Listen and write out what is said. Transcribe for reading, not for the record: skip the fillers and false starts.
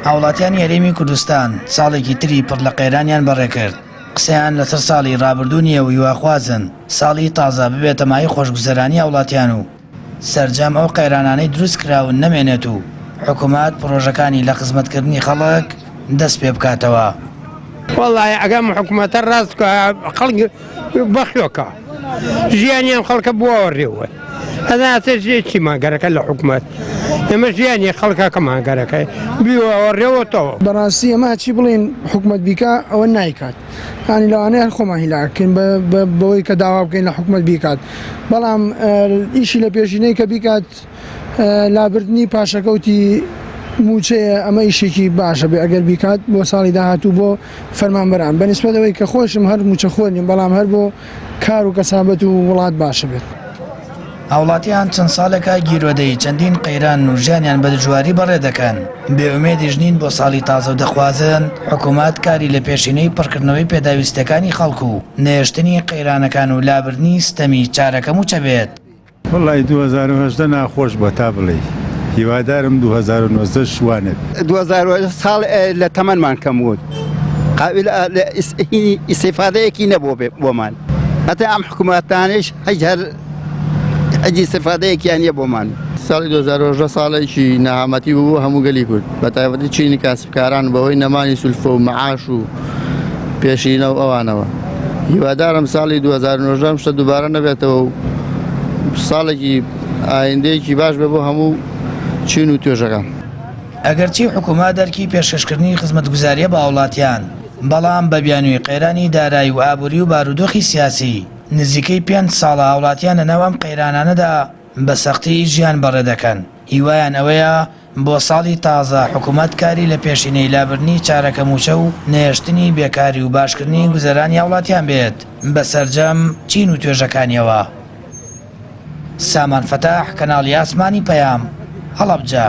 هاوڵاتیانی هەرێمی کوردستان ساڵێکی تری پڕ لە قەیرانیان بەڕێکرد، قسەیان لەسەر ساڵی ڕابردوو نییە و هیواخوازن ساڵی تازە ببێتە مایەی خۆشگوزەرانی هاوڵاتیان و سەرجەم ئەو قەیرانانەی دروستکراون نەمێنێت و حکومەت پڕۆژەکانی لە خزمەتکردنی خەڵک دەست پێبکاتەوە. وەڵای ئەگەر ئەم حکومەتە ڕاست بکا خەڵک بەخێوکا ژیانی ئەم خەڵکە بووە ڕێوە ئەزانێ چیمان گەرەکە لە حکومەت ئێمە ژیانی خەڵکەکەمان گەرەکە بیوەوە ڕێوەتەوە. بەڕاستی ئەمە هەرچی بڵێین حکومەت بیکا ئەوە نایکات یانی لەوانەیە هەر خۆمان هیلاک بکەین بەوەی کە داوا بکەین لە حکومەت بیکات بەڵام ئیشی لە پێشینەی کە بیکات لابردنی پاشەکەوتی مووچەیە ئەمە ئیشێکی باشە بێ ئەگەر بیکات بۆ ساڵی داهاتوو بۆ فەرمانبەران بە نیسبەت ئەوەی کە خۆشم هەر مووچەخۆر نیم بەڵام هەر بۆ کار و کەسابەت و وڵات باشە بێت. هاوڵاتیان چەند ساڵێکە گیرۆدەی چەندین قەیرانن و ژیانیان بە دژواری بەڕێ دەکەن، بێ ئومێدیش نین بۆ ساڵی تازە و دەخوازن حکومەت کاری لە پێشینەی پڕکردنەوەی پێداویستیەکانی خەڵک و نەهێشتنی قەیرانەکان و لابردنی ستەمی چارەکە مووچە بێت. وەڵای 2018 ناخۆش بوە تا بڵێی هیوادارم 2019 ش وا نەبێ. 2018 ساڵ لە تەمەنمان کەم بوو قابل هینی ئیسیفادەیەکی نەبوو بۆمان هەتا ئەم حکوومەتانیش هیچ هەر هیچ ئیسیفادەیەکیان نییە بۆمان. ساڵی 2018 ساڵێکی نەهامەتی بوو بۆ هەموو گەلی کورد بە تایبەتی چینی کاسبکاران بەهۆی نەمانی سولفە و مەعاش و پێشینە و ئەوانەوە هیوادارم ساڵی 2019 ئەم شتە دووبارە نەبێتەوە و ساڵێکی ئایندەیەکی باش بێ بۆ هەموو چین و توێژەکان. ئەگەرچی حکومەت ئەرکی پێشکەشکردنی خزمەتگوزارییە بە هاوڵاتیان، بەڵام بە بیانووی قەیرانی دارایی و ئابووری و بارودۆخی سیاسی، نزیکەی پێنج ساڵە هاوڵاتیان لەناو ئەم قەیرانانەدا بە سەختی ژیان بەڕێدەکەن، هیوایان ئەوەیە بۆ ساڵی تازە حکومەت کاری لە پێشینەی لابردنی چارەکە مووچە و نەهێشتنی بێکاری و باشکردنی گوزەرانی هاوڵاتیان بێت بە سەرجەم چین و توێژەکانیەوە. سامان فەتاح، کەناڵی ئاسمانی پەیام، هەڵەبجە.